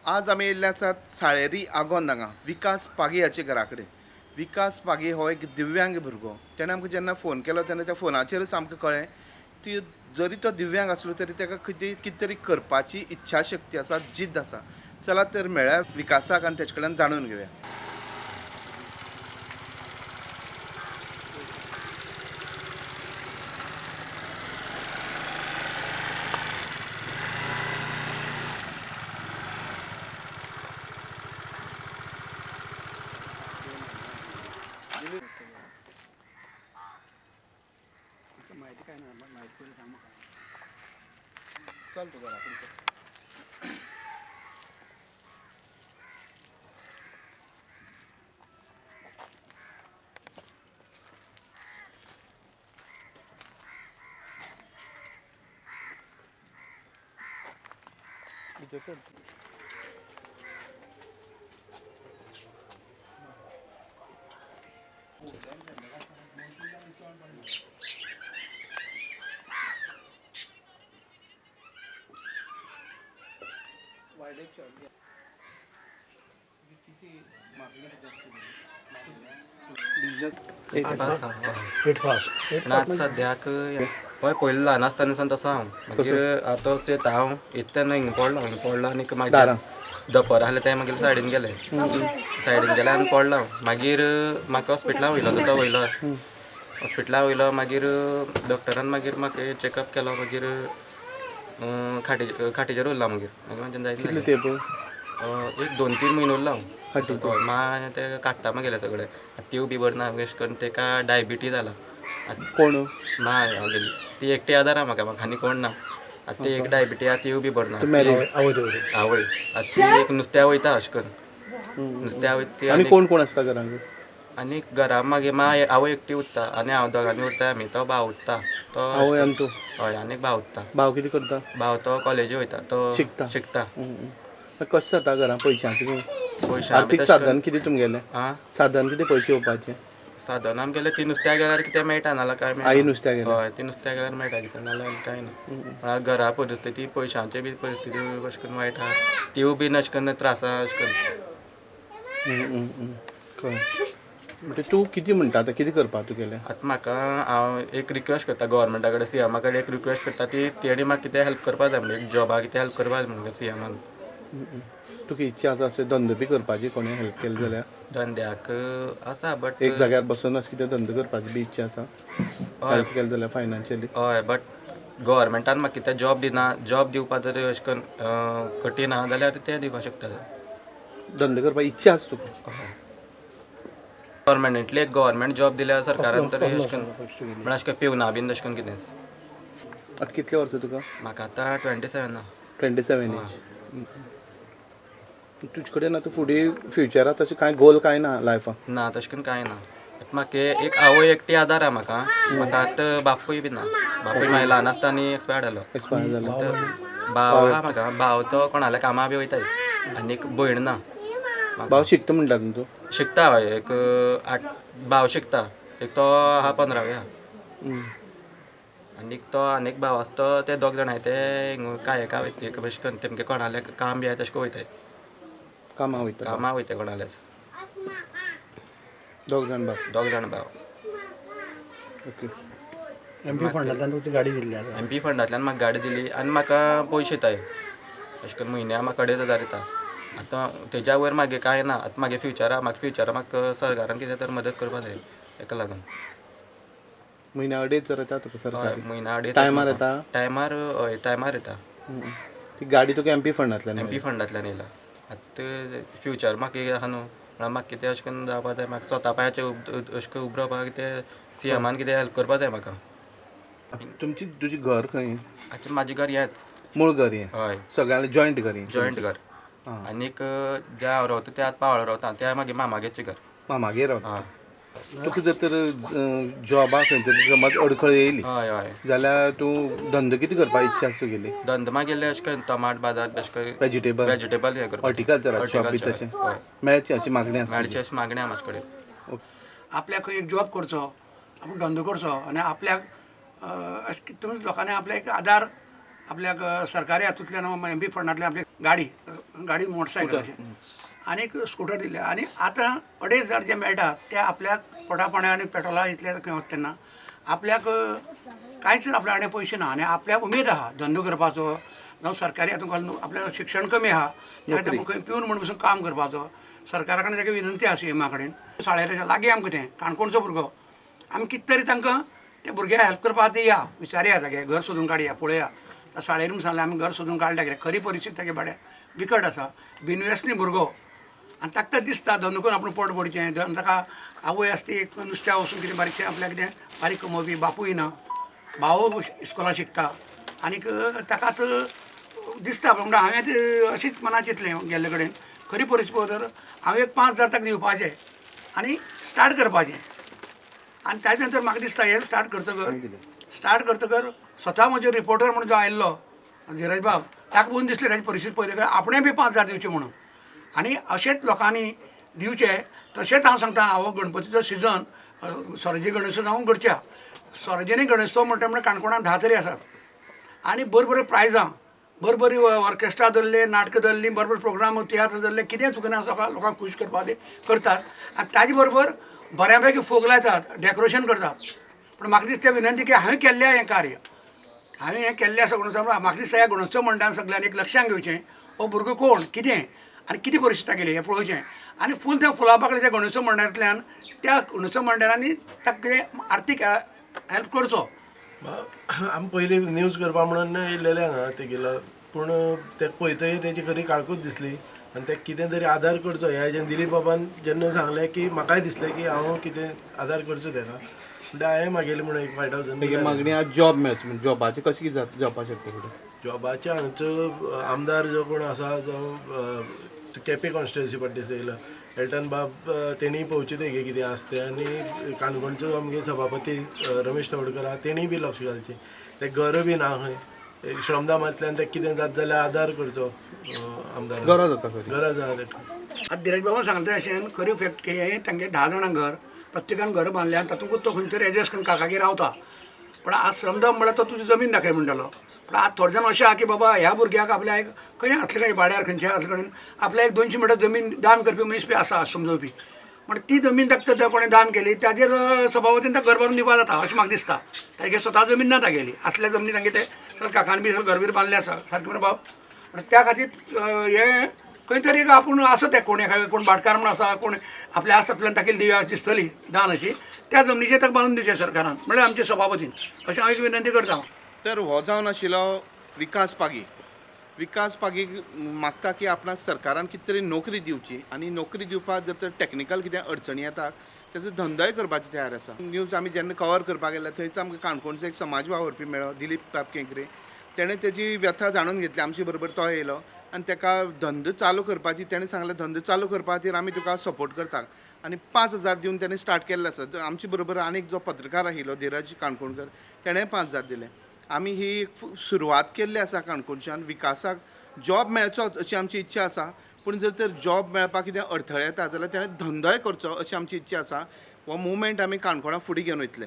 आज आमी येयल्ले आसात साळेरी आगोंद हांगा विकास पागी हाचे घरा कडेन. विकास पागी हो एक दिव्यांग भुरगो. तेणें आमकां जेन्ना फोन केलो तेन्ना त्या फोनाचेरच आमकां कळ्ळें ती जरी तो दिव्यांग आसलो तरी ताका कितें तरी करपाची इच्छाशक्ती आसा, जिद्द आसा. चला तर मेळ्या विकासाक आनी तेचे कडल्यान जाणून घेवया. चल तू घरा सद्याक हय पयलीं ल्हान आसतना सावन तसो हांव, मागीर आतां येता हांव येता तेन्ना हिंगा पडलो, हिंगा पडलो आनी मागीर धपर आसलें तें मागीर सायडीन गेलें, सायडीन गेलें आनी पडलो हांव. मागीर म्हाका हॉस्पिटलान वयलो, तसो वयलो हॉस्पिटलान वयलो. मागीर डॉक्टरान मागीर म्हाका चॅकअप केलो. मागीर खाटीचेर उरलो. मागीर मागीर म्हाज्यान जायत एक 2-3 म्हयने उरलो हांव. मागीर ते काडटा मागेलें सगळें, त्यो बी बरें ना अशें करून तेका डायबिटीज जाला. कोण माय गेली ती एकटी आदार आहा म्हाका, म्हाका आनी कोण ना. आतां ती एक डायबिटी आहा, तिवूय बी बरें ना. आवय आतां ती एक नुस्त्या वयता अशें करून नुस्त्या वयता. आनी कोण कोण आसता घरान? आनी घरा मागीर माय आवय एकटी उरता आनी हांव दोगांनी उरता आमी. तो भाव उरता, तो आवय आनी तूं. हय, आनी एक भाव उरता. भाव कितें करता? भाव तो कॉलेजी वयता, तो शिकता. शिकता. कशें जाता घरां पयशांचें? आर्थीक साधन कितें तुमगेलें? साधन कितें पयशे येवपाचें? साधन आमगेलें ती नुस्त्या गेल्यार कितें मेळटा, नाल्यार कांय मेळना. आई नुस्त्या गेल्यार? हय, ती नुस्त्या गेल्यार मेळटा कितें, नाल्यार कांय ना. घरा परिस्थिती पयशांची बी परिस्थिती अशें करून वायट आहा, तिवूय बीन अशें करून त्रास आहा अशें करून. म्हणजे तूं कितें म्हणटा आतां, कितें करपाक तुगेलें? आतां म्हाका हांव एक रिक्वेस्ट करता गव्हर्मेंटा कडेन, सीएमा कडेन एक रिक्वेस्ट करता ती तेणी म्हाका कितें हेल्प करपाक जाय, म्हणजे एक जॉबा कितें हेल्प करपाक जाय म्हणजे सीएमान. तुका इच्छा आसा अशें धंदो बी करपाची? कोणें हेल्प केली जाल्यार? धंद्याक आसा, बट एक जाग्यार बसून अशें कितें धंदो करपाची बी इच्छा आसा? हेल्प केली जाल्यार फायनान्शियली? हय, बट गव्हर्मेंटान म्हाका कितें जॉब दिना, जॉब दिवपा जर अशें करून कठीण आहा जाल्यार तें दिवपाक शकता. धंदो करपाची इच्छा आसा तुका? परमनंटली एक गव्हर्मेंट जॉब दिल्यार सरकारान तरी अशें करून म्हणल्यार अशें करून पिवना बीन तशें करून कितेंच. आतां कितले वर्सां तुका? म्हाका आतां 27 आहा. 27 एज. तुजे कडेन आतां फुडें फ्युचराक तशें कांय गोल कांय ना लायफाक? ना, तशें करून कांय ना. आतां म्हाका एक आवय एकटी आदार आहा म्हाका. म्हाका आतां बापूय बी ना, बापूय म्हाका ल्हान आसतना एक्सपायर्ड जालो. एक्सपायर्ड जालो. भाव आहा म्हाका, भाव तो कोणाल्या कामां बी वयता, आनीक भयण ना. भाव शिकता म्हणटा न्हू तूं? शिकता हय, एक 8 भाव शिकता, एक तो आहा 15वी आहा, आनीक तो आनीक भाव आसा तो ते दोग जाण आहाय ते कायका वयता, एक अशें करून तेमगे कोणालें काम बी आहा तशें करून वयताय. कामां वयता? कामां वयता कोणालेच. दोग जाण भाव? दोग जाण भाव. ओके. एमपी फंडांतल्यान तुका गाडी दिल्ली आसा? एमपी फंडांतल्यान म्हाका गाडी दिली आनी म्हाका पयशे येताय अशें करून म्हयन्या म्हाका 2500 येता. आतां तेज्या वयर म्हागे कांय ना. आतां म्हागे फ्युचरा, म्हाका फ्युचरा म्हाका सरकारान कितें तर मदत करपाक जाय तेका लागून. म्हयन्या 2500 येता तुका सरकारी? म्हयन्या 2500. टायमार येता? टायमार हय, टायमार येता. ती गाडी तुका एमपी फंडांतल्यान? एमपी फंडांतल्यान येयला. आतां फ्युचर म्हाका आहा न्हू, म्हणल्यार म्हाका कितें अशें करून जावपाक जाय, म्हाका स्वता पांयाचेर अशें करून उबो रावपाक कितें सीएमान कितें हेल्प करपाक जाय म्हाका. तुमची तुजें घर खंय? आतां म्हाजें घर हेंच, मूळ घर हें? हय, सगळ्यांलें जॉयंट घर हें? जॉयंट घर. आनीक ज्या हांव रावता त्या आतां पावळ रावता, त्या मागीर मामागेरचें घर. मामागेर रावता? तुका जर तर जॉबाक खंय तरी समज अडखळ येयली, हय हय, जाल्यार तूं धंदो कितें करपाक इच्छा आसा तुगेली? धंदो मागीर अशें करून टमाट बाजार अशें करून वेजिटेबल, वेजिटेबल हें करपाक, हॉर्टिकल्चर शॉप बी तशें मेळचें अशी मागणी आसा? मेळचें अशी मागणी आसा म्हाजे कडेन. आपल्याक एक जॉब करचो, आपूण धंदो करचो आनी आपल्याक अशें तुमी लोकांनी आपल्याक एक आदार आपल्याक सरकारी हातूंतल्यान एम पी फंडांतल्यान आपली गाडी गाडी मोटरसायकल आनी स्कुटर दिले. आनी आतां 2500 जे मेळटा ते आपल्याक पोटा पाण्या आनी पेट्रोला इतले खंय वता तेन्ना आपल्याक कांयच आपल्या कडेन पयशे ना. आनी आपल्याक उमेद आहा धंदो करपाचो, जावं सरकारी हातूंत घालून आपल्या शिक्षण कमी आहा त्या खंय पिवन म्हूण पसून काम करपाचो. सरकारा कडेन ताका विनंती आसा सीएमा कडेन, साळेऱ्याच्या लागीं आमकां तें काणकोणचो भुरगो, आमी कितें तरी तांकां त्या भुरग्याक हेल्प करपा खातीर या विचारया, तागे घर सोदून काडया पळया. साळेर म्हूण सांगलें आमी घर सोदून काडल्या कित्याक खरी परिस्थिती तागे भाड्या बिकट आसा, बिनव्यसनी भुरगो आनी ताका दिसता धंदो करून आपूण पोट भरचें. ताका आवय आसता ती एक नुस्त्या वचून कितें बारीकशें आपल्याक कितें बारीक कमोवपी, बापूय ना, भाव इस्कोलान शिकता आनीक ताकाच दिसता. म्हणटा हांवें अशीच मनां चिंतलें गेल्ले कडेन खरी परिस्थिती तर हांवें एक 5000 ताका दिवपाचें आनी स्टार्ट करपाचें. आनी ताजे नंतर म्हाका दिसता हें स्टार्ट करतकर स्वता म्हजो रिपोर्टर म्हणून जो आयिल्लो धीरज बाब ताका पळोवन दिसलें ताजी परिस्थिती पळयतकर आपणें बी 5000 दिवचें म्हणून. आनी अशेंच लोकांनी दिवचें. तशेंच हांव सांगता हो गणपतीचो सिजन सरोजनी गणेशोत्सव जावं करच्या, सरोजनी गणेशोत्सव म्हणटा म्हणल्यार काणकोणांत 10 तरी आसात आनी बरी बरी प्रायजां, बरी बरी ऑर्केस्ट्रा धरले, नाटकां धरलीं, बरे बरे प्रोग्राम तियात्र धरले, कितें चुकना लोकांक खूश करपाक करतात. आनी ताजे बरोबर बऱ्या पैकी फोग लायतात, डेकोरेशन करतात. पूण म्हाका दिसता विनंती की हांवें केल्लें हें कार्य, हांवें हें केल्लें आसा गणोत्सव, म्हाका दिसता ह्या गणोत्सव मंडळान सगळ्यांनी एक लक्षांत घेवचें हो भुरगो कोण कितें आनी कितें परिस्थिती केली हें पळोवचें आनी फूल त्या फुलां पाकळी त्या गणोत्सव मंडळांतल्यान त्या गणोत्सव मंडळांनी ताका कितें आर्थीक हेल्प करचो. आमी पयलीं न्यूज करपा म्हणून येयलेले हांगा तेगेलो, पूण ते पळयतकीर तेजी खरी काळकूच दिसली आनी ते कितें तरी आदार करचो ह्या हेजेन दिलीप बाबान जेन्ना सांगलें की म्हाकाय दिसलें की हांव कितें आदार करचो तेका, म्हणटा हांवें मागयलें म्हणून एक 5000. मागणी आज जॉब मेळचो म्हणजे जॉबाचें कशें कितें जाता जॉबा शकता फुडें? जॉबाचे हांगचो आमदार जो कोण आसा जावं केपें कॉन्स्टिट्युएन्सी पडटा दिसता येयलो एल्टन बाब तेणी पळोवचें तेगे कितें आसा तें, आनी काणकोणचो आमगे सभापती रमेश तवडकर आहा तेणीय बी लक्ष घालचें. तें घर बी ना खंय, श्रमदामांतल्यान तें कितें जाता जाल्यार आदार करचो आमदार, गरज आसा, गरज आसा तेका. आतां धीरज बाबान सांगलें अशें खरी फॅक्ट की हें तांगे 10 जाणां घर प्रत्येकान घर बांदलें आनी तातूंत तो खंय तरी एडजस्ट करून काकागेर रावता. पूण आज श्रमदाम म्हळ्यार तो तुजी जमीन दाखय म्हणटालो, पूण आज थोडे जाण अशें आहा की बाबा ह्या भुरग्याक आपल्या एक खंय आसले काय भाड्यार खंयच्या आसले कडेन आपल्या एक 200 मिटर जमीन दान करपी मनीस बी आसा समजोवपी, म्हण ती जमीन ताका त्या कोणें दान केली ताजेर सभापतीन ताका घर बांदून दिवपा जाता अशें म्हाका दिसता. तागे स्वता जमीन ना तागेली, आसल्या जमनी तांगे ते सगळे काकान बी सगळें घर बीर बांदलें आसा सारकें मरे बाब. त्या खातीर हें खंय तरी आपूण आसा तें कोण कोण भाटकार म्हूण आसा, कोण आपल्या आसातल्यान ताका दिवया दिसतली दान अशी त्या जमनीचेर ताका बांदून दिवचें सरकारान, म्हळ्यार आमचे सभापतीन अशें हांव एक विनंती करता. तर हो जावन आशिल्लो विकास पागी. विकास पागी मागता की आपणाक सरकारान कितें तरी नोकरी दिवची आनी नोकरी दिवपाक जर तर टॅक्निकल कितें अडचणी येता तेजो धंदोय करपाची तयार आसा. न्यूज आमी जेन्ना कवर करपाक गेले थंयच आमकां काणकोणचो एक समाज वावुरपी मेळ्ळो दिलीप बाब केंकरे, तेणें तेजी व्यथा जाणून घेतली, आमचे बरोबर तो येयलो आनी तेका धंदो चालू करपाची तेणें सांगलें धंदो चालू करपा खातीर आमी तुका सपोर्ट करता आनी 5000 दिवन तेणें स्टार्ट केल्लें आसा. आमचे बरोबर आनीक जो पत्रकार आशिल्लो धीरज काणकोणकर तेणें 5000 दिले. आमी ही सुरवात केल्ली आसा काणकोणच्यान विकासाक जॉब मेळचो अशी आमची इच्छा आसा, पूण जर तर जॉब मेळपाक कितें अडथळे येता जाल्यार तेणें धंदोय करचो अशी आमची इच्छा आसा. हो मुवमेंट आमी काणकोणा फुडें घेवन वयतले.